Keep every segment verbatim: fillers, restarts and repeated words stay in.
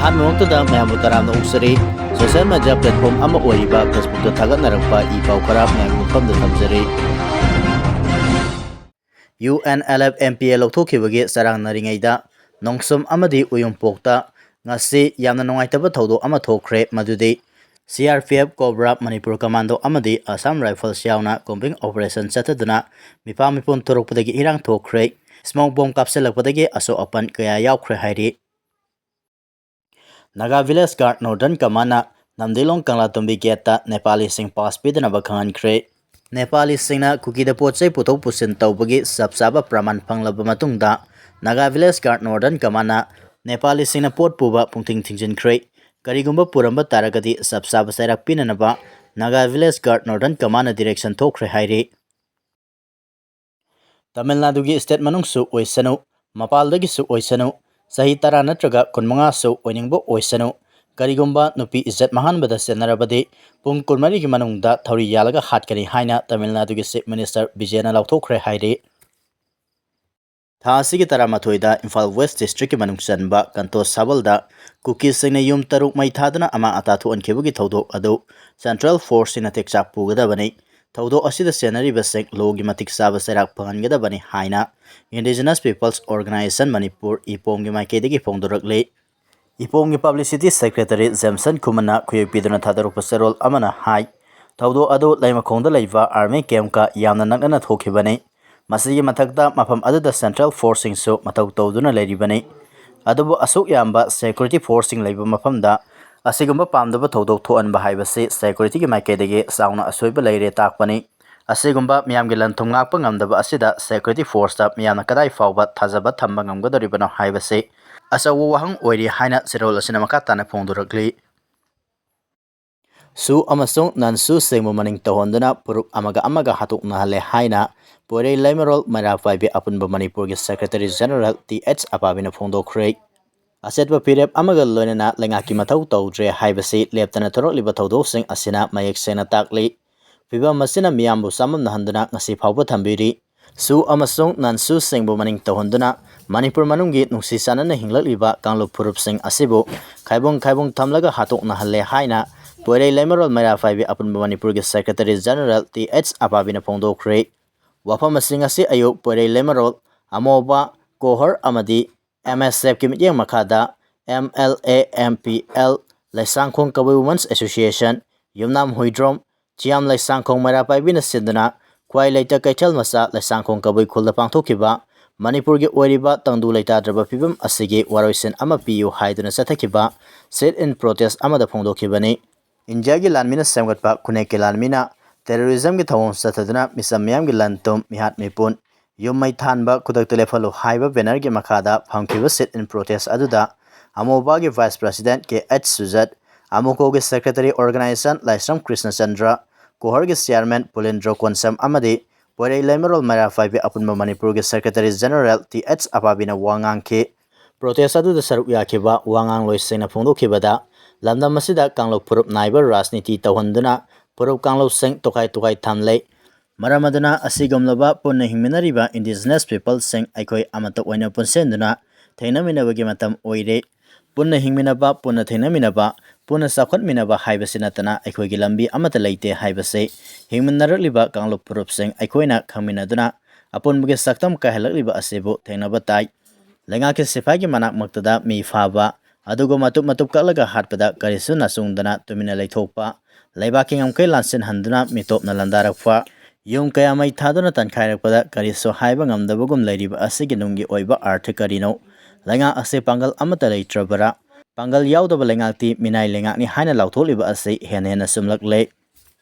ꯑꯍꯥꯟꯕꯃꯛꯇꯗ ꯃꯌꯥꯝꯕꯨ ꯇꯔꯥꯝꯅ ꯑꯣꯛꯆꯔꯤ꯫ Social media platform ꯑꯃ ꯑꯣꯏꯔꯤꯕ Facebookꯇ ꯊꯥꯒꯠꯅꯔꯛꯄ ꯏ ꯄꯥꯎ ꯈꯔ ꯃꯌꯥꯝꯒꯤ ꯃꯐꯝꯗ ꯊꯝꯖꯔꯤ꯫ UNLF MPA ꯂꯧꯊꯣꯛꯈꯤꯕꯒꯤ ꯆꯔꯥꯡꯅꯔꯤꯉꯩꯗ ꯅꯣꯡꯁꯨꯝ ꯑꯃꯗꯤ ꯎꯌꯨꯝꯄꯣꯛꯇ ꯉꯁꯤ ꯌꯥꯝꯅ ꯅꯨꯡꯉꯥꯏꯇꯕ ꯊꯧꯗꯣꯛ ꯑꯃ ꯊꯣꯛꯈ꯭ꯔꯦ, ꯃꯗꯨꯗꯤ CRPF, COBRA, ꯃꯅꯤꯄꯨꯔ ꯀꯃꯥꯟꯗꯣ ꯑꯃꯗꯤ Assam Rifles ꯌꯥꯎꯅ combing operation ꯆꯠꯊꯗꯨꯅ ꯃꯤꯄꯥ ꯃꯤꯄꯨꯟ ꯊꯣꯔꯛꯄꯗꯒꯤ ꯏꯔꯥꯡ ꯊꯣꯛꯈ꯭ꯔꯦ꯫ Smoke bomb ꯀꯥꯞꯁꯤꯜꯂꯛꯄꯗꯒꯤ ꯑꯁꯣꯛ ꯑꯄꯟ ꯀꯌꯥ ꯌꯥꯎꯈ꯭ꯔꯦ ꯍꯥꯏꯔꯤ꯫ Naga Village Guard Northern Commandꯅ ꯅꯝꯗꯤꯂꯣꯡ ꯀꯪꯂꯥꯇꯣꯝꯕꯤ gateꯇ ꯅꯦꯄꯥꯂꯤꯁꯤꯡ pass ꯄꯤꯗꯅꯕ ꯈꯪꯍꯟꯈ꯭ꯔꯦ꯫ ꯅꯦꯄꯥꯂꯤꯁꯤꯡꯅ ꯀꯨꯀꯤꯗ ꯄꯣꯠ ꯆꯩ ꯄꯨꯊꯣꯛ ꯄꯨꯁꯤꯟ ꯇꯧꯕꯒꯤ ꯆꯞ ꯆꯥꯕ ꯄ꯭ꯔꯃꯥꯟ ꯐꯪꯂꯕ ꯃꯇꯨꯡꯗ, Naga Village Guard Northern Commandꯅ ꯅꯦꯄꯥꯂꯤꯁꯤꯡꯅ ꯄꯣꯠ ꯄꯨꯕ ꯄꯨꯡꯊꯤꯡ ꯊꯤꯡꯖꯤꯟꯈ꯭ꯔꯦ꯫ ꯀꯔꯤꯒꯨꯝꯕ ꯄꯨꯔꯝꯕ ꯇꯥꯔꯒꯗꯤ ꯆꯞ ꯆꯥꯕ ꯆꯩꯔꯥꯛ ꯄꯤꯅꯅꯕ Naga Village Guard Northern Commandꯅ direction ꯊꯣꯛꯈ꯭ꯔꯦ ꯍꯥꯏꯔꯤ꯫ ꯇꯥꯃꯤꯜ ꯅꯥꯗꯨꯒꯤ state ꯃꯅꯨꯡꯁꯨ ꯑꯣꯏꯁꯅꯨ, ꯃꯄꯥꯜꯗꯒꯤꯁꯨ ꯑꯣꯏꯁꯅꯨ, ꯆꯍꯤ ꯇꯔꯥ ꯅꯠꯇ꯭ꯔꯒ ꯀꯨꯟꯃꯉꯥꯁꯨ ꯑꯣꯏꯅꯤꯡꯕ ꯑꯣꯏꯁꯅꯨ, ꯀꯔꯤꯒꯨꯝꯕ ꯅꯨꯄꯤ ꯏꯖꯠ ꯃꯥꯡꯍꯟꯕꯗ ꯆꯦꯟꯅꯔꯕꯗꯤ ꯄꯨꯡ ꯀꯨꯟꯃꯔꯤꯒꯤ ꯃꯅꯨꯡꯗ ꯊꯧꯔꯤ ꯌꯥꯜꯂꯒ ꯍꯥꯠꯀꯅꯤ ꯍꯥꯏꯅ ꯇꯥꯃꯤꯜ ꯅꯥꯗꯨꯒꯤ Chief Minister ꯕꯤꯖꯦꯅ ꯂꯥꯎꯊꯣꯛꯈ꯭ꯔꯦ ꯍꯥꯏꯔꯤ꯫ ꯊꯥ ꯑꯁꯤꯒꯤ ꯇꯔꯥꯃꯥꯊꯣꯏꯗ ꯏꯝꯐꯥꯜ West Districtꯀꯤ ꯃꯅꯨꯡ ꯆꯟꯕ ꯀꯟꯇꯣꯁ ꯁꯥꯕꯜꯗ ꯀꯨꯀꯤꯁꯤꯡꯅ ꯌꯨꯝ ꯇꯔꯨꯛ ꯃꯩ ꯊꯥꯗꯨꯅ ꯑꯃꯥꯡ ꯑꯇꯥ ꯊꯣꯛꯍꯟꯈꯤꯕꯒꯤ ꯊꯧꯗꯣꯛ ꯑꯗꯨ Central Forceꯁꯤꯡꯅ ꯇꯦꯛꯆꯥꯛ ꯄꯨꯒꯗꯕꯅꯤ꯫ ꯊꯧꯗꯣꯛ ꯑꯁꯤꯗ ꯆꯦꯟꯅꯔꯤꯕꯁꯤꯡ lawꯒꯤ ꯃꯇꯤꯛ ꯆꯥꯕ ꯆꯩꯔꯥꯛ ꯐꯪꯍꯟꯒꯗꯕꯅꯤ ꯍꯥꯏꯅ Indigenous Peoples Organisation ꯃꯅꯤꯄꯨꯔ, ꯏꯄꯣꯝꯒꯤ ꯃꯥꯏꯀꯩꯗꯒꯤ ꯐꯣꯡꯗꯣꯔꯛꯂꯤ꯫ ꯏꯄꯣꯝꯒꯤ Publicity Secretary ꯖꯦꯝꯁꯟ ꯈꯨꯃꯟꯅ ꯈꯨꯌꯦꯛ ꯄꯤꯗꯨꯅ ꯊꯥꯗꯣꯔꯛꯄ ꯆꯦꯔꯣꯜ ꯑꯃꯅ ꯍꯥꯏ, ꯊꯧꯗꯣꯛ ꯑꯗꯨ ꯂꯩꯃꯈꯣꯡꯗ ꯂꯩꯕ army campꯀ ꯌꯥꯝꯅ ꯅꯛꯅꯅ ꯊꯣꯛꯈꯤꯕꯅꯤ꯫ ꯃꯁꯤꯒꯤ ꯃꯊꯛꯇ ꯃꯐꯝ ꯑꯗꯨꯗ Central Forceꯁꯤꯡꯁꯨ ꯃꯊꯧ ꯇꯧꯗꯨꯅ ꯂꯩꯔꯤꯕꯅꯤ꯫ ꯑꯗꯨꯕꯨ ꯑꯁꯨꯛ ꯌꯥꯝꯕ security forceꯁꯤꯡ ꯂꯩꯕ ꯃꯐꯝꯗ ꯑꯁꯤꯒꯨꯝꯕ ꯄꯥꯝꯗꯕ ꯊꯧꯗꯣꯛ ꯊꯣꯛꯍꯟꯕ ꯍꯥꯏꯕꯁꯤ securityꯒꯤ ꯃꯥꯏꯀꯩꯗꯒꯤ ꯆꯥꯎꯅ ꯑꯁꯣꯏꯕ ꯂꯩꯔꯦ ꯇꯥꯛꯄꯅꯤ꯫ ꯑꯁꯤꯒꯨꯝꯕ ꯃꯤꯌꯥꯝꯒꯤ ꯂꯟ ꯊꯨꯝ ꯉꯥꯛꯄ ꯉꯝꯗꯕ ꯑꯁꯤꯗ security forceꯇ ꯃꯤꯌꯥꯝꯅ ꯀꯗꯥꯏ ꯐꯥꯎꯕ ꯊꯥꯖꯕ ꯊꯝꯕ ꯉꯝꯒꯗꯧꯔꯤꯕꯅꯣ ꯍꯥꯏꯕꯁꯤ ꯑꯆꯧꯕ ꯋꯥꯍꯪ ꯑꯣꯏꯔꯤ ꯍꯥꯏꯅ ꯆꯦꯔꯣꯜ ꯑꯁꯤꯅ ꯃꯈꯥ ꯇꯥꯅ ꯐꯣꯡꯗꯣꯔꯛꯂꯤ꯫ ꯁꯨ ꯑꯃꯁꯨꯡ ꯅꯟ ꯁꯨꯁꯤꯡꯕꯨ ꯃꯅꯤꯡ ꯇꯧꯍꯟꯗꯨꯅ ꯐꯨꯔꯨꯞ ꯑꯃꯒ ꯑꯃꯒ ꯍꯥꯠꯇꯣꯛꯅꯍꯜꯂꯦ ꯍꯥꯏꯅ ꯄꯣꯏꯔꯩ ꯂꯩꯃꯔꯣꯜ ꯃꯩꯔꯥ ꯄꯥꯏꯕꯤ ꯑꯄꯨꯟꯕ ꯃꯅꯤꯄꯨꯔꯒꯤ Secretary General ꯇꯤ ꯑꯩꯆ ꯑꯄꯥꯕꯤꯅ ꯐꯣꯡꯗꯣꯛꯈ꯭ꯔꯦ꯫ ꯑꯆꯦꯠꯄ ꯐꯤꯔꯦꯞ ꯑꯃꯒ ꯂꯣꯏꯅꯅ ꯂꯩꯉꯥꯛꯀꯤ ꯃꯊꯧ ꯇꯧꯗ꯭ꯔꯦ ꯍꯥꯏꯕꯁꯤ ꯂꯦꯞꯇꯅ ꯊꯣꯔꯛꯂꯤꯕ ꯊꯧꯗꯣꯛꯁꯤꯡ ꯑꯁꯤꯅ ꯃꯌꯦꯛ ꯁꯦꯡꯅ ꯇꯥꯛꯂꯤ꯫ ꯐꯤꯕꯝ ꯑꯁꯤꯅ ꯃꯤꯌꯥꯝꯕꯨ ꯆꯃꯝꯅꯍꯟꯗꯨꯅ ꯉꯁꯤ ꯐꯥꯎꯕ ꯊꯝꯕꯤꯔꯤ꯫ ꯁꯨ ꯑꯃꯁꯨꯡ ꯅꯟ ꯁꯨꯁꯤꯡꯕꯨ ꯃꯅꯤꯡ ꯇꯧꯍꯟꯗꯨꯅ ꯃꯅꯤꯄꯨꯔ ꯃꯅꯨꯡꯒꯤ ꯅꯨꯡꯁꯤ ꯆꯥꯟꯅꯅ ꯍꯤꯡꯂꯛꯂꯤꯕ ꯀꯥꯡꯂꯨꯞ ꯐꯨꯔꯨꯞꯁꯤꯡ ꯑꯁꯤꯕꯨ ꯈꯥꯏꯕꯨꯡ ꯈꯥꯏꯕꯨꯡ ꯊꯝꯂꯒ ꯍꯥꯠꯇꯣꯛꯅꯍꯜꯂꯦ ꯍꯥꯏꯅ ꯄꯣꯏꯔꯩ ꯂꯩꯃꯔꯣꯜ ꯃꯩꯔꯥ ꯄꯥꯏꯕꯤ ꯑꯄꯨꯟꯕ ꯃꯅꯤꯄꯨꯔꯒꯤ ꯁꯦꯀ꯭ꯔꯦꯇꯔꯤ ꯖꯦꯅꯔꯦꯜ ꯇꯤ ꯑꯩꯆ ꯑꯄꯥꯕꯤꯅ ꯐꯣꯡꯗꯣꯛꯈ꯭ꯔꯦ꯫ ꯋꯥꯐꯝꯁꯤꯡ ꯑꯁꯤ ꯑꯌꯨꯛ ꯄꯣꯏꯔꯩ ꯂꯩꯃꯔꯣꯜ ꯑꯃꯣꯕ ꯀꯣꯍꯔ ꯑꯃꯗꯤ ꯑꯦꯝ ꯑꯦꯁ ꯑꯦꯐꯀꯤ ꯃꯤꯠꯌꯦꯡ ꯃꯈꯥꯗ M L A M P L, Leisangkhong Kabui women's association, Yumnam Huidrom, ꯆꯤꯌꯥꯝ ꯂꯩꯁꯥꯡꯈꯣꯡ ꯃꯩꯔꯥ ꯄꯥꯏꯕꯤꯅ ꯁꯤꯟꯗꯨꯅ ꯈ꯭ꯋꯥꯏ ꯂꯩꯇ ꯀꯩꯊꯦꯜ ꯃꯆꯥ ꯂꯩꯁꯥꯡꯈꯣꯡ ꯀꯕꯨꯏ ꯈꯨꯜꯗ ꯄꯥꯡꯊꯣꯛꯈꯤꯕ ꯃꯅꯤꯄꯨꯔꯒꯤ ꯑꯣꯏꯔꯤꯕ ꯇꯪꯗꯨ ꯂꯩꯇꯥꯗ꯭ꯔꯕ ꯐꯤꯕꯝ ꯑꯁꯤꯒꯤ ꯋꯥꯔꯣꯏꯁꯤꯟ ꯑꯃ ꯄꯤꯌꯨ ꯍꯥꯏꯗꯨꯅ ꯆꯠꯊꯈꯤꯕ sit-in protest ꯑꯃꯗ ꯐꯣꯡꯗꯣꯛꯈꯤꯕꯅꯤ꯫ ꯏꯟꯗꯤꯌꯥꯒꯤ ꯂꯥꯟꯃꯤꯅ ꯁꯦꯝꯒꯠꯄ ꯈꯨꯟꯅꯦꯛꯀꯤ ꯂꯥꯟꯃꯤꯅ terrorismꯒꯤ ꯊꯧꯑꯣꯡ ꯆꯠꯊꯗꯨꯅ ꯃꯤꯆꯝ ꯃꯤꯌꯥꯝꯒꯤ ꯂꯟ ꯊꯨꯝ, ꯃꯤꯍꯥꯠ ꯃꯤꯄꯨꯟ, ꯌꯨꯝ ꯃꯩ ꯊꯥꯟꯕ ꯈꯨꯗꯛꯇ ꯂꯦꯞꯍꯜꯂꯨ ꯍꯥꯏꯕ bannerꯒꯤ ꯃꯈꯥꯗ ꯐꯝꯈꯤꯕ sit-in protest ꯑꯗꯨꯗ ꯑꯃꯣꯕꯥꯒꯤ vice president ꯀꯦ ꯑꯩꯆ ꯁꯨꯖꯠ, ꯑꯃꯨꯀꯣꯒꯤ secretary organization ꯂꯥꯏꯁ꯭ꯔꯝ ꯀ꯭ꯔꯤꯁꯅꯆꯟꯗ꯭ꯔ, ꯀꯣꯍꯔꯒꯤ chairman ꯄꯨꯂꯦꯟꯗ꯭ꯔ ꯀꯣꯟꯁꯝ ꯑꯃꯗꯤ ꯄꯣꯏꯔꯩ ꯂꯩꯃꯔꯣꯜ ꯃꯩꯔꯥ ꯄꯥꯏꯕꯤ ꯑꯄꯨꯟꯕ ꯃꯅꯤꯄꯨꯔꯒꯤ secretary general ꯇꯤ ꯑꯩꯆ ꯑꯄꯥꯕꯤꯅ ꯋꯥ ꯉꯥꯡꯈꯤ꯫ Protest ꯑꯗꯨꯗ ꯁꯔꯨꯛ ꯌꯥꯈꯤꯕ ꯋꯥ ꯉꯥꯡꯂꯣꯏꯁꯤꯡꯅ ꯐꯣꯡꯗꯣꯛꯈꯤꯕꯗ, ꯂꯝꯗꯝ ꯑꯁꯤꯗ ꯀꯥꯡꯂꯨꯞ ꯐꯨꯔꯨꯞ ꯅꯥꯏꯕ ꯔꯥꯖꯅꯤꯇꯤ ꯇꯧꯍꯟꯗꯨꯅ ꯐꯨꯔꯨꯞ ꯀꯥꯡꯂꯨꯞꯁꯤꯡ ꯇꯣꯈꯥꯏ ꯇꯣꯈꯥꯏ ꯊꯝꯂꯦ꯫ ꯃꯔꯝ ꯑꯗꯨꯅ ꯑꯁꯤꯒꯨꯝꯂꯕ ꯄꯨꯟꯅ ꯍꯤꯡꯃꯤꯟꯅꯔꯤꯕ indigenous peopleꯁꯤꯡ ꯑꯩꯈꯣꯏ ꯑꯃꯠꯇ ꯑꯣꯏꯅ ꯄꯨꯟꯁꯤꯟꯗꯨꯅ ꯊꯦꯡꯅꯃꯤꯟꯅꯕꯒꯤ ꯃꯇꯝ ꯑꯣꯏꯔꯦ꯫ ꯄꯨꯟꯅ ꯍꯤꯡꯃꯤꯟꯅꯕ, ꯄꯨꯟꯅ ꯊꯦꯡꯅꯃꯤꯟꯅꯕ, ꯄꯨꯟꯅ ꯆꯥꯎꯈꯠꯃꯤꯟꯅꯕ ꯍꯥꯏꯕꯁꯤ ꯅꯠꯇꯅ ꯑꯩꯈꯣꯏꯒꯤ ꯂꯝꯕꯤ ꯑꯃꯠꯇ ꯂꯩꯇꯦ ꯍꯥꯏꯕꯁꯤ ꯍꯤꯡꯃꯤꯟꯅꯔꯛꯂꯤꯕ ꯀꯥꯡꯂꯨꯞ ꯐꯨꯔꯨꯞꯁꯤꯡ ꯑꯩꯈꯣꯏꯅ ꯈꯪꯃꯤꯟꯅꯗꯨꯅ ꯑꯄꯨꯟꯕꯒꯤ ꯁꯛꯇꯝ ꯀꯥꯏꯍꯜꯂꯛꯂꯤꯕ ꯑꯁꯤꯕꯨ ꯊꯦꯡꯅꯕ ꯇꯥꯏ꯫ ꯂꯩꯉꯥꯛꯀꯤ ꯁꯤꯐꯥꯏꯒꯤ ꯃꯅꯥꯛꯃꯛꯇꯗ ꯃꯤ ꯐꯥꯕ, ꯑꯗꯨꯒ ꯃꯇꯨꯞ ꯃꯇꯨꯞ ꯀꯛꯂꯒ ꯍꯥꯠꯄꯗ ꯀꯔꯤꯁꯨ ꯅꯥꯆꯣꯡꯗꯅ ꯇꯨꯃꯤꯟꯅ ꯂꯩꯊꯣꯛꯄ, ꯂꯩꯕꯥꯛꯀꯤ ꯉꯝꯈꯩ ꯂꯥꯟꯁꯤꯟꯍꯟꯗꯨꯅ ꯃꯤꯇꯣꯞꯅ ꯂꯥꯟꯗꯥꯔꯛꯄ, ꯌꯨꯝ ꯀꯌꯥ ꯃꯩ ꯊꯥꯗꯨꯅ ꯇꯟꯈꯥꯏꯔꯛꯄꯗ ꯀꯔꯤꯁꯨ ꯍꯥꯏꯕ ꯉꯝꯗꯕꯒꯨꯝ ꯂꯩꯔꯤꯕ ꯑꯁꯤꯒꯤ ꯅꯨꯡꯒꯤ ꯑꯣꯏꯕ ꯑꯥꯔꯊ ꯀꯔꯤꯅꯣ? ꯂꯩꯉꯥꯛ ꯑꯁꯤ ꯄꯥꯡꯒꯜ ꯑꯃꯠꯇ ꯂꯩꯇ꯭ꯔꯕꯔꯥ? ꯄꯥꯡꯒꯜ ꯌꯥꯎꯗꯕ ꯂꯩꯉꯥꯛꯇꯤ ꯃꯤꯅꯥꯏ ꯂꯩꯉꯥꯛꯅꯤ ꯍꯥꯏꯅ ꯂꯥꯎꯊꯣꯛꯂꯤꯕ ꯑꯁꯤ ꯍꯦꯟꯅ ꯍꯦꯟꯅ ꯆꯨꯝꯂꯛꯂꯦ꯫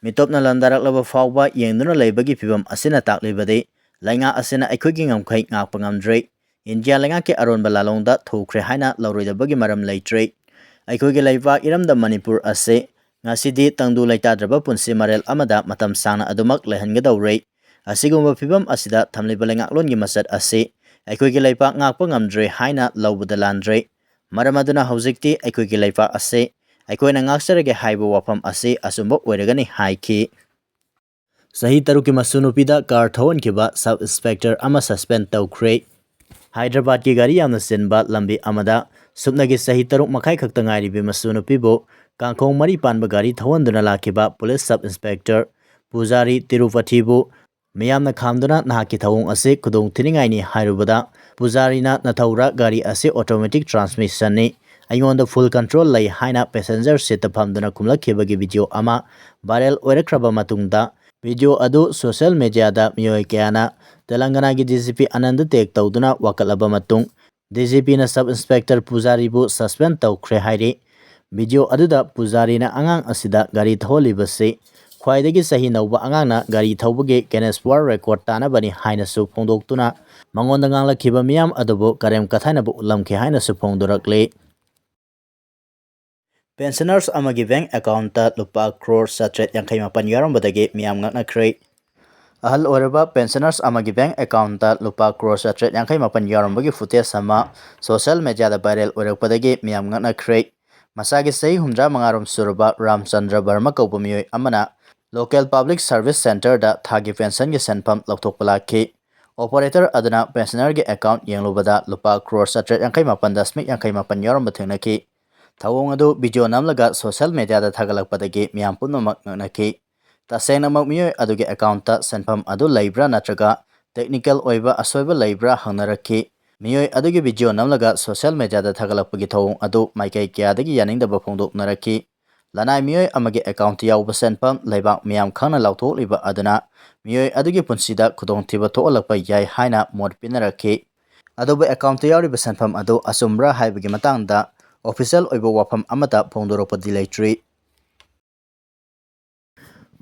ꯃꯤꯇꯣꯞꯅ ꯂꯥꯟꯗꯥꯔꯛꯂꯕ ꯐꯥꯎꯕ ꯌꯦꯡꯗꯨꯅ ꯂꯩꯕꯒꯤ ꯐꯤꯕꯝ ꯑꯁꯤꯅ ꯇꯥꯛꯂꯤꯕꯗꯤ ꯂꯩꯉꯥꯛ ꯑꯁꯤꯅ ꯑꯩꯈꯣꯏꯒꯤ ꯉꯝꯈꯩ ꯉꯥꯛꯄ ꯉꯝꯗ꯭ꯔꯦ꯫ ꯏꯟꯗꯤꯌꯥ ꯂꯩꯉꯥꯛꯀꯤ ꯑꯔꯣꯟꯕ ꯂꯥꯂꯣꯡꯗ ꯊꯨꯈ꯭ꯔꯦ ꯍꯥꯏꯅ ꯂꯧꯔꯣꯏꯗꯕꯒꯤ ꯃꯔꯝ ꯂꯩꯇ꯭ꯔꯦ꯫ ꯑꯩꯈꯣꯏꯒꯤ ꯂꯩꯕꯥꯛ ꯏꯔꯝꯗꯝ ꯃꯅꯤꯄꯨꯔ ꯑꯁꯤ ꯉꯁꯤꯗꯤ ꯇꯪꯗꯨ ꯂꯩꯇꯥꯗ꯭ꯔꯕ ꯄꯨꯟꯁꯤ ꯃꯔꯦꯜ ꯑꯃꯗ ꯃꯇꯝ ꯁꯥꯡꯅ ꯑꯗꯨꯃꯛ ꯂꯩꯍꯟꯒꯗꯧꯔꯦ꯫ ꯑꯁꯤꯒꯨꯝꯕ ꯐꯤꯕꯝ ꯑꯁꯤꯗ ꯊꯝꯂꯤꯕ ꯂꯩꯉꯥꯛꯂꯣꯟꯒꯤ ꯃꯆꯠ ꯑꯁꯤ ꯑꯩꯈꯣꯏꯒꯤ ꯂꯩꯕꯥꯛ ꯉꯥꯛꯄ ꯉꯝꯗ꯭ꯔꯦ ꯍꯥꯏꯅ ꯂꯧꯕꯗ ꯂꯥꯟꯗ꯭ꯔꯦ꯫ ꯃꯔꯝ ꯑꯗꯨꯅ ꯍꯧꯖꯤꯛꯇꯤ ꯑꯩꯈꯣꯏꯒꯤ ꯂꯩꯕꯥꯛ ꯑꯁꯤ ꯑꯩꯈꯣꯏꯅ ꯉꯥꯛꯆꯔꯒꯦ ꯍꯥꯏꯕ ꯋꯥꯐꯝ ꯑꯁꯤ ꯑꯆꯨꯝꯕ ꯑꯣꯏꯔꯒꯅꯤ ꯍꯥꯏꯈꯤ꯫ ꯆꯍꯤ ꯇꯔꯨꯛꯀꯤ ꯃꯁꯨ ꯅꯨꯄꯤꯗ ꯀꯥꯔ ꯊꯧꯍꯟꯈꯤꯕ ꯁꯕ ꯏꯟꯁꯄꯦꯛꯇꯔ ꯑꯃ ꯁꯁꯄꯦꯟ ꯇꯧꯈ꯭ꯔꯦ꯫ ꯍꯥꯏꯗ꯭ꯔꯕꯥꯗꯀꯤ ꯒꯥꯔꯤ ꯌꯥꯝꯅ ꯆꯤꯟꯕ ꯂꯝꯕꯤ ꯑꯃꯗ ꯁꯨꯞꯅꯒꯤ ꯆꯍꯤ ꯇꯔꯨꯛ ꯃꯈꯥꯏ ꯈꯛꯇ ꯉꯥꯏꯔꯤꯕꯤ ꯃꯁꯨ ꯅꯨꯄꯤꯕꯨ ꯀꯥꯡꯈꯣꯡ ꯃꯔꯤ ꯄꯥꯟꯕ ꯒꯥꯔꯤ ꯊꯧꯍꯟꯗꯨꯅ ꯂꯥꯛꯈꯤꯕ ꯄꯨꯂꯤꯁ ꯁꯕ ꯏꯟꯁꯄꯦꯛꯇꯔ ꯄꯨꯖꯥꯔꯤ ꯇꯤꯔꯨꯄꯊꯤꯕꯨ ꯃꯤꯌꯥꯝꯅ ꯈꯥꯝꯗꯨꯅ ꯅꯍꯥꯛꯀꯤ ꯊꯧꯑꯣꯡ ꯑꯁꯤ ꯈꯨꯗꯣꯡ ꯊꯤꯅꯤꯡꯉꯥꯏꯅꯤ ꯍꯥꯏꯔꯨꯕꯗ, ꯄꯨꯖꯥꯔꯤꯅ ꯅꯊꯧꯔ ꯒꯥꯔꯤ ꯑꯁꯤ ꯑꯣꯇꯣꯃꯦꯇꯤꯛ ꯇ꯭ꯔꯥꯟꯁꯃꯤꯁꯟꯅꯤ, ꯑꯩꯉꯣꯟꯗ ꯐꯨꯜ ꯀꯟꯇ꯭ꯔꯣꯜ ꯂꯩ ꯍꯥꯏꯅ ꯄꯦꯁꯦꯟꯖꯔ ꯁꯤꯠꯇ ꯐꯝꯗꯨꯅ ꯀꯨꯝꯂꯛꯈꯤꯕꯒꯤ ꯚꯤꯗꯤꯑꯣ ꯑꯃ ꯚꯥꯏꯔꯦꯜ ꯑꯣꯏꯔꯛꯈ꯭ꯔꯕ ꯃꯇꯨꯡꯗ, ꯚꯤꯗꯤꯑꯣ ꯑꯗꯨ ꯁꯣꯁꯤꯌꯦꯜ ꯃꯦꯗꯤꯌꯥꯗ ꯃꯤꯑꯣꯏ ꯀꯌꯥꯅ ꯇꯦꯂꯪꯒꯅꯥꯒꯤ D G P Anand tag ꯇꯧꯗꯨꯅ ꯋꯥꯀꯠꯂꯕ ꯃꯇꯨꯡ, ꯗꯤ ꯖꯤ ꯄꯤꯅ ꯁꯕ ꯏꯟꯁꯄꯦꯛꯇꯔ ꯄꯨꯖꯥꯔꯤꯕꯨ ꯁꯁꯄꯦꯟ ꯇꯧꯈ꯭ꯔꯦ ꯍꯥꯏꯔꯤ꯫ ꯚꯤꯗꯤꯑꯣ ꯑꯗꯨꯗ ꯄꯨꯖꯥꯔꯤꯅ ꯑꯉꯥꯡ ꯑꯁꯤꯗ ꯒꯥꯔꯤ ꯊꯧꯍꯜꯂꯤꯕꯁꯤ ꯈ꯭ꯋꯥꯏꯗꯒꯤ ꯆꯍꯤ ꯅꯧꯕ ꯑꯉꯥꯡꯅ ꯒꯥꯔꯤ ꯊꯧꯕꯒꯤ ꯒꯤꯅꯦꯁ ꯋꯥꯔꯜꯗ ꯔꯦꯀꯣꯔꯗ ꯇꯥꯅꯕꯅꯤ ꯍꯥꯏꯅꯁꯨ ꯐꯣꯡꯗꯣꯛꯇꯨꯅ, ꯃꯉꯣꯟꯗ ꯉꯥꯡꯂꯛꯈꯤꯕ ꯃꯤꯌꯥꯝ ꯑꯗꯨꯕꯨ ꯀꯔꯦꯝ ꯀꯊꯥꯏꯅꯕ ꯎꯠꯂꯝꯈꯤ ꯍꯥꯏꯅꯁꯨ ꯐꯣꯡꯗꯣꯔꯛꯂꯤ꯫ ꯄꯦꯟꯁꯅꯔꯁ ꯑꯃꯒꯤ ꯕꯦꯡꯛ ꯑꯦꯀꯥꯎꯟꯠꯇ ꯂꯨꯄꯥ ꯀ꯭ꯔꯣꯔ ꯆꯥꯇ꯭ꯔꯦꯠ ꯌꯥꯡꯈꯩ ꯃꯥꯄꯟ ꯌꯥꯎꯔꯝꯕꯗꯒꯤ ꯃꯤꯌꯥꯝ ꯉꯛꯅꯈ꯭ꯔꯦ꯫ ꯑꯍꯜ ꯑꯣꯏꯔꯕ ꯄꯦꯟꯁꯅꯔꯁ ꯑꯃꯒꯤ ꯕꯦꯡꯛ ꯑꯦꯀꯥꯎꯟꯠꯇ ꯂꯨꯄꯥ ꯀ꯭ꯔꯣꯔ ꯆꯥꯇ꯭ꯔꯦꯠ ꯌꯥꯡꯈꯩ ꯃꯥꯄꯟ ꯌꯥꯎꯔꯝꯕꯒꯤ ꯐꯨꯇꯦꯖ ꯑꯃ ꯁꯣꯁꯤꯌꯦꯜ ꯃꯦꯗꯤꯌꯥꯗ ꯚꯥꯏꯔꯦꯜ ꯑꯣꯏꯔꯛꯄꯗꯒꯤ ꯃꯤꯌꯥꯝ ꯉꯛꯅꯈ꯭ꯔꯦ꯫ ꯃꯁꯥꯒꯤ ꯆꯍꯤ ꯍꯨꯝꯗ꯭ꯔꯥ ꯃꯉꯥꯔꯣꯝ ꯁꯨꯔꯕ ꯔꯥꯝꯆꯟꯗ꯭ꯔ ꯕꯔꯃ ꯀꯧꯕ ꯃꯤꯑꯣꯏ ꯑꯃꯅ ꯂꯣꯀꯦꯜ ꯄꯕ꯭ꯂꯤꯛ ꯁꯔꯚꯤꯁ ꯁꯦꯟꯇꯔꯗ ꯊꯥꯒꯤ ꯄꯦꯟꯁꯟꯒꯤ ꯁꯦꯟꯐꯝ ꯂꯧꯊꯣꯛꯄ ꯂꯥꯛꯈꯤ꯫ ꯑꯣꯄꯔꯦꯇꯔ ꯑꯗꯨꯅ ꯄꯦꯟꯁꯅꯔꯒꯤ ꯑꯦꯀꯥꯎꯟꯠ ꯌꯦꯡꯂꯨꯕꯗ ꯂꯨꯄꯥ ꯀ꯭ꯔꯣꯔ ꯆꯥꯇ꯭ꯔꯦꯠ ꯌꯥꯡꯈꯩ ꯃꯥꯄꯟ ꯗꯁꯃꯤꯛ ꯌꯥꯡꯈꯩ ꯃꯥꯄꯟ ꯌꯥꯎꯔꯝꯕ ꯊꯦꯡꯅꯈꯤ꯫ ꯊꯧꯑꯣꯡ ꯑꯗꯨ ꯚꯤꯗꯤꯑꯣ ꯅꯝꯂꯒ ꯁꯣꯁꯤꯌꯦꯜ ꯃꯦꯗꯤꯌꯥꯗ ꯊꯥꯒꯠꯂꯛꯄꯗꯒꯤ ꯃꯤꯌꯥꯝ ꯄꯨꯝꯅꯃꯛ ꯉꯛꯅꯈꯤ꯫ ꯇꯁꯦꯡꯅꯃꯛ ꯃꯤꯑꯣꯏ ꯑꯗꯨꯒꯤ ꯑꯦꯀꯥꯎꯟꯠꯇ ꯁꯦꯟꯐꯝ ꯑꯗꯨ ꯂꯩꯕ꯭ꯔꯥ ꯅꯠꯇ꯭ꯔꯒ ꯇꯦꯛꯅꯤꯀꯦꯜ ꯑꯣꯏꯕ ꯑꯁꯣꯏꯕ ꯂꯩꯕ꯭ꯔꯥ ꯍꯪꯅꯔꯛꯈꯤ꯫ ꯃꯤꯑꯣꯏ ꯑꯗꯨꯒꯤ ꯚꯤꯗꯤꯑꯣ ꯅꯝꯂꯒ ꯁꯣꯁꯤꯌꯦꯜ ꯃꯦꯗꯤꯌꯥꯗ ꯊꯥꯒꯠꯂꯛꯄꯒꯤ ꯊꯧꯑꯣꯡ ꯑꯗꯨ ꯃꯥꯏꯀꯩ ꯀꯌꯥꯗꯒꯤ ꯌꯥꯅꯤꯡꯗꯕ ꯐꯣꯡꯗꯣꯛꯅꯔꯛꯈꯤ꯫ ꯂꯅꯥꯏ ꯃꯤꯑꯣꯏ ꯑꯃꯒꯤ ꯑꯦꯀꯥꯎꯟꯠꯇ ꯌꯥꯎꯕ ꯁꯦꯟꯐꯝ ꯂꯩꯕꯥꯛ ꯃꯤꯌꯥꯝ ꯈꯪꯅ ꯂꯥꯎꯊꯣꯛꯂꯤꯕ ꯑꯗꯨꯅ ꯃꯤꯑꯣꯏ ꯑꯗꯨꯒꯤ ꯄꯨꯟꯁꯤꯗ ꯈꯨꯗꯣꯡꯊꯤꯕ ꯊꯣꯛꯍꯜꯂꯛꯄ ꯌꯥꯏ ꯍꯥꯏꯅ ꯃꯣꯠ ꯄꯤꯅꯔꯛꯈꯤ꯫ ꯑꯗꯨꯕꯨ ꯑꯦꯀꯥꯎꯟꯠꯇ ꯌꯥꯎꯔꯤꯕ ꯁꯦꯟꯐꯝ ꯑꯗꯨ ꯑꯆꯨꯝꯕ꯭ꯔꯥ ꯍꯥꯏꯕꯒꯤ ꯃꯇꯥꯡꯗ ꯑꯣꯐꯤꯁꯤꯌꯦꯜ ꯑꯣꯏꯕ ꯋꯥꯐꯝ ꯑꯃꯠꯇ ꯐꯣꯡꯗꯣꯔꯛꯄꯗꯤ ꯂꯩꯇ꯭ꯔꯤ꯫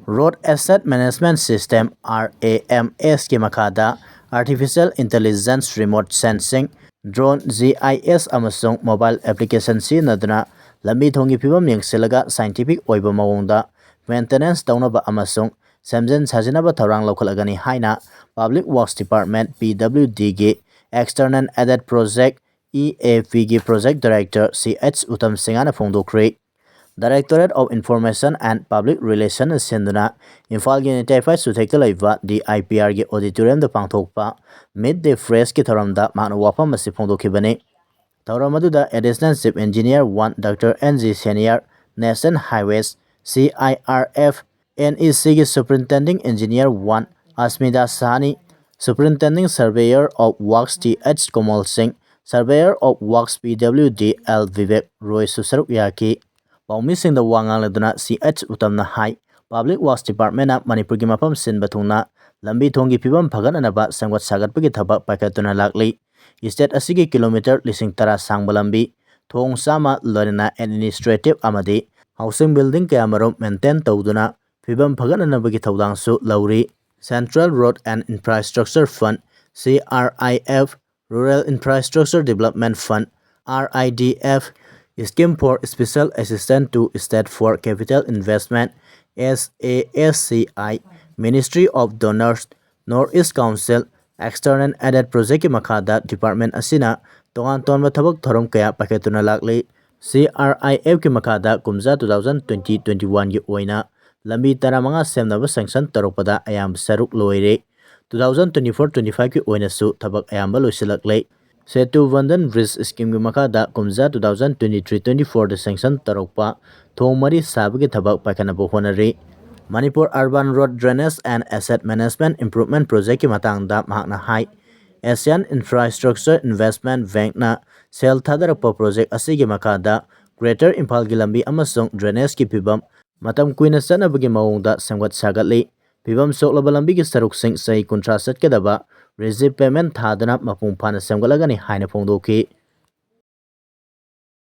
Road Asset Management System, R A M S ꯀꯤ ꯃꯈꯥꯗ Artificial Intelligence, Remote Sensing, Drone, G I S ꯑꯃꯁꯨꯡ mobile application ꯁꯤꯖꯤꯟꯅꯗꯨꯅ ꯂꯝꯕꯤ ꯊꯣꯡꯒꯤ ꯐꯤꯕꯝ ꯌꯦꯡꯁꯤꯜꯂꯒ scientific ꯑꯣꯏꯕ ꯃꯑꯣꯡꯗ maintenance ꯇꯧꯅꯕ ꯑꯃꯁꯨꯡ ꯁꯦꯝꯖꯤꯟ ꯁꯥꯖꯤꯟꯅꯕ ꯊꯧꯔꯥꯡ ꯂꯧꯈꯠꯂꯒꯅꯤ ꯍꯥꯏꯅ Public Works Department, P W D ꯒꯤ External Aided Project, E A P ꯒꯤ Project Director C H Uttam ꯁꯤꯡꯍꯅ ꯐꯣꯡꯗꯣꯛꯈ꯭ꯔꯦ꯫ Directorate of Information and Public Relations ꯁꯤꯟꯗꯨꯅ ꯏꯝꯐꯥꯜꯒꯤ ꯅꯤꯇꯥꯏꯐꯥꯏ ꯆꯨꯊꯦꯛꯇ ꯂꯩꯕ D I P R ꯒꯤ auditorium ꯗ ꯄꯥꯡꯊꯣꯛꯄ Meet the Press ꯀꯤ ꯊꯧꯔꯝꯗ ꯃꯍꯥꯛꯅ ꯋꯥꯐꯝ ꯑꯁꯤ ꯐꯣꯡꯗꯣꯛꯈꯤꯕꯅꯤ꯫ ꯊꯧꯔꯝ ꯑꯗꯨꯗ Additional Chief Engineer one Doctor N G Senior, National Highways, C I R F, N E C ꯒꯤ Superintending Engineer one Asmita Sahni, Superintending Surveyor of Works T H Komal Singh, Surveyor of Works P W D L Vivek Roy ꯁꯨ ꯁꯔꯨꯛ ꯌꯥꯈꯤ꯫ ꯄꯥꯎꯃꯤꯁꯤꯡꯗ ꯋꯥ ꯉꯥꯡꯂꯗꯨꯅ C H ꯎꯇꯝꯅ ꯍꯥꯏ, Public Works Department ꯅ ꯃꯅꯤꯄꯨꯔꯒꯤ ꯃꯐꯝ ꯁꯤꯟꯕ ꯊꯨꯡꯅ ꯂꯝꯕꯤ ꯊꯣꯡꯒꯤ ꯐꯤꯕꯝ ꯐꯒꯠꯅꯅꯕ ꯁꯦꯝꯒꯠ ꯁꯥꯒꯠꯄꯒꯤ ꯊꯕꯛ ꯄꯥꯏꯈꯠꯇꯨꯅ ꯂꯥꯛꯂꯤ꯫ State ꯑꯁꯤꯒꯤ ꯀꯤꯂꯣꯃꯤꯇꯔ ꯂꯤꯁꯤꯡ ꯇꯔꯥ ꯁꯥꯡꯕ ꯂꯝꯕꯤ, ꯊꯣꯡ ꯆꯥꯝꯃ, ꯂꯣꯏꯅꯅ administrative ꯑꯃꯗꯤ housing building ꯀꯌꯥꯃꯔꯨꯝ maintain ꯇꯧꯗꯨꯅ ꯐꯤꯕꯝ ꯐꯒꯠꯅꯅꯕꯒꯤ ꯊꯧꯗꯥꯡꯁꯨ ꯂꯧꯔꯤ꯫ Central Road and Infrastructure Fund, C R I F, Rural Infrastructure Development Fund, R I D F, Scheme for Special Assistance to State for Capital Investment, S A S C I, Ministry of Donors, North East Council, External Aided Project ꯀꯤ ꯃꯈꯥꯗ department ꯑꯁꯤꯅ ꯇꯣꯉꯥꯟ ꯇꯣꯉꯥꯟꯕ ꯊꯕꯛ ꯊꯧꯔꯝ ꯀꯌꯥ ꯄꯥꯏꯈꯠꯇꯨꯅ ꯂꯥꯛꯂꯤ꯫ C R I F ꯀꯤ ꯃꯈꯥꯗ ꯀꯨꯝꯖꯥ two thousand twenty twenty-one ꯒꯤ ꯑꯣꯏꯅ ꯂꯝꯕꯤ ꯇꯔꯥꯃꯉꯥ ꯁꯦꯝꯅꯕ sanction ꯇꯧꯔꯛꯄꯗ ꯑꯌꯥꯝꯕ ꯁꯔꯨꯛ ꯂꯣꯏꯔꯦ꯫ Two thousand twenty-four twenty-five ꯀꯤ ꯑꯣꯏꯅꯁꯨ ꯊꯕꯛ ꯑꯌꯥꯝꯕ ꯂꯣꯏꯁꯤꯜꯂꯛꯂꯦ꯫ Setu Vandan Bridge scheme ꯒꯤ ꯃꯈꯥꯗ ꯀꯨꯝꯖꯥ two thousand twenty-three twenty-four ꯗ sanction ꯇꯧꯔꯛꯄ ꯊꯣꯡ ꯃꯔꯤ ꯁꯥꯕꯒꯤ ꯊꯕꯛ ꯄꯥꯏꯈꯠꯅꯕ ꯍꯣꯠꯅꯔꯤ꯫ Manipur Urban Road Drainage and Asset Management Improvement Project ꯀꯤ ꯃꯇꯥꯡꯗ ꯃꯍꯥꯛꯅ ꯍꯥꯏ, Asian Infrastructure Investment Bank ꯅ ꯁꯦꯜ ꯊꯥꯗꯔꯛꯄ project ꯑꯁꯤꯒꯤ ꯃꯈꯥꯗ Greater ꯏꯝꯐꯥꯜꯒꯤ ꯂꯝꯕꯤ ꯑꯃꯁꯨꯡ drainage ꯀꯤ ꯐꯤꯕꯝ ꯃꯇꯝ ꯀꯨꯏꯅ ꯆꯠꯅꯕꯒꯤ ꯃꯑꯣꯡꯗ ꯁꯦꯝꯒꯠ ꯁꯥꯒꯠꯂꯤ꯫ ꯐꯤꯕꯝ ꯁꯣꯛꯂꯕ ꯂꯝꯕꯤꯒꯤ ꯁꯔꯨꯛꯁꯤꯡ ꯆꯍꯤ ꯀꯨꯟꯊ꯭ꯔꯥ ꯆꯠꯀꯗꯕ reserve pavement ꯊꯥꯗꯨꯅ ꯃꯄꯨꯡ ꯐꯥꯅ ꯁꯦꯝꯒꯠꯂꯒꯅꯤ ꯍꯥꯏꯅ ꯐꯣꯡꯗꯣꯛꯈꯤ꯫